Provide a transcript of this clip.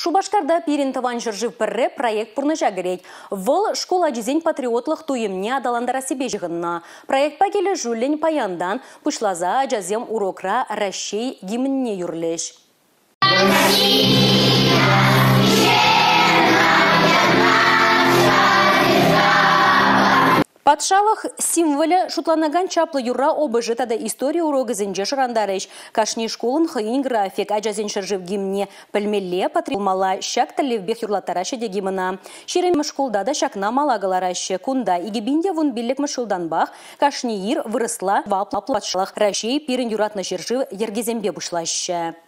Шупашкарта «Пирӗн тӑван ҫӗршыв пӗрре» проект пурнӑҫа кӗрет. Вӑл шкул ачисен патриотлӑх туйӑмне аталантарассипе ҫыхӑннӑ. Проектпа килӗшӳллӗн паянтан пуҫласа ачасем урокра Раҫҫей гимнне юрлӗҫ. Патшалӑх символӗ шутланакан чаплӑ юрра ОБЖ тата истори урокӗсенче шӑрантарӗҫ. Кашни шкулӑн хӑйӗн график. Ачасен ҫӗршыв гимнне пӗлмелле, пулмалла. Ҫак тӗллевпех юрлаттараҫҫӗ те гимна. 20-мӗш шкулта та ҫакна мала кӑлараҫҫӗ. Кунта 2015-мӗш ҫултанпах кашни ир вырӑсла патшалӑх Раҫҫей пирӗн юратнӑ ҫӗршыв йӗркисемпе пуҫлаҫҫӗ.